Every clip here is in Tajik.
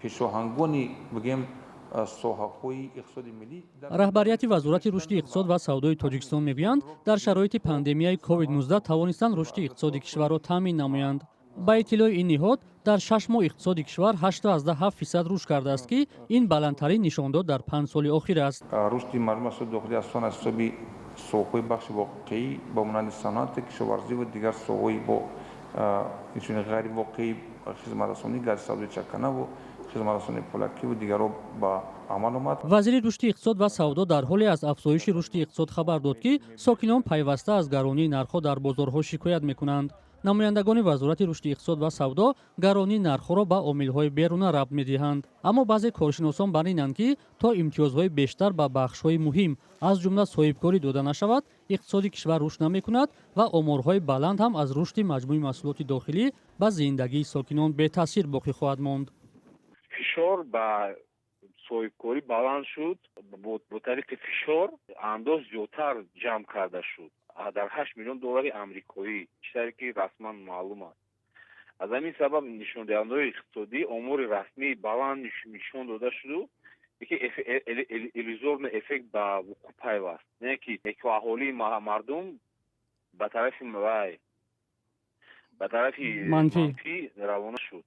Пешоҳангони, бигем, соҳаҳои иқтисоди миллӣ. Раҳбарияти Вазорати рушди иқтисод ва савдои Тоҷикистон мегӯянд, дар шароити пандемияи COVID-19 тавонистанд рушди иқтисоди кишварро таъмин намоянд. Ба иттилои ин ниҳод, дар 6 моҳ иқтисоди кишвар 8,7% рушд кардааст, ки ин баландтарин нишондод дар 5 соли охир аст. Рушди маҷмӯи маҳсулоти дохилӣ асосан аз ҳисоби соҳаҳои бахши воқеӣ, ба монанди саноати, кишоварзӣ ва дигар соҳаҳои бо инчунин ғайривоқеӣ, хизматрасонӣ, гази савдои чаканаву хизматрасонии пулакиву дигарҳо ба амал омад. Вазири рушди иқтисод ва савдо дар ҳоле аз афзоиши рушди иқтисод хабар дод, ки сокинон пайваста аз гаронии нархҳо дар бозорҳо шикоят мекунанд. Намояндагони Вазорати рушди иқтисод ва савдо гаронии нархҳоро ба омилҳои беруна рабт медиҳанд, аммо баъзе коршиносон бар инанд, ки то имтиёзҳои бештар ба бахшҳои муҳим, аз ҷумла соҳибкорӣ, дода нашавад, иқтисоди кишвар рушд намекунад ва оморҳои баланд ҳам аз рушди маҷмӯи маҳсулоти дохилӣ ба зиндагии сокинон бетаъсир боқӣ хоҳад монд. Фишор ба соҳибкорӣ баланд шуд. Бо тариқи фишор андоз зиёдтар ҷамъ карда шуд, дар 8 миллион доллари амрикоӣ, чӣ таре ки расман маълум аст. Аз ҳамин сабаб нишондиҳандаҳои иқтисодӣ, омори расмии баланд нишон дода шуду, ки иллюзорный эффект ба вуқӯъ пайваст, не ки аҳолии мардум ба тарафи вай, ба тарафи манфӣ равона шуд.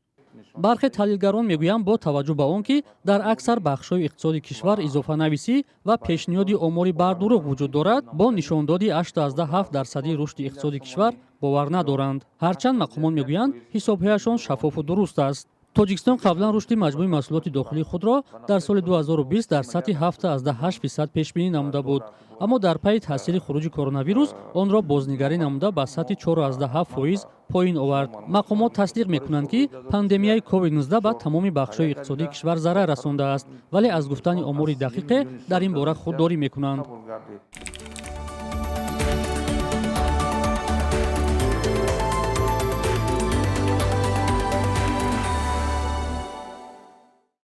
Бархе таҳлилгарон мегӯянд, бо таваҷҷӯҳ ба он ки дар аксар бахшҳои иқтисоди кишвар изофанависӣ ва пешниҳоди омори бардурӯғ вуҷуд дорад, бо нишондоди 8,7 дарсади рушди иқтисоди кишвар бовар надоранд, ҳарчанд мақомот мегӯянд, ҳисобҳояшон шаффофу дуруст аст. Тоҷикистон қаблан рушди маҷмӯи маҳсулоти дохилии худро дар соли 2020 дар сатҳи 7,8% пешбинӣ намуда буд, аммо дар пайи таъсири хуруҷи коронавирус онро бознигарӣ намуда, ба сатҳи 4,7% поин овард. Мақомот тасдиқ мекунанд, ки пандемияи COVID-19 ба тамоми бахшҳои иқтисодии кишвар зарар расондааст, вале аз гуфтани омори дақиқе дар ин бора худдорӣ мекунанд.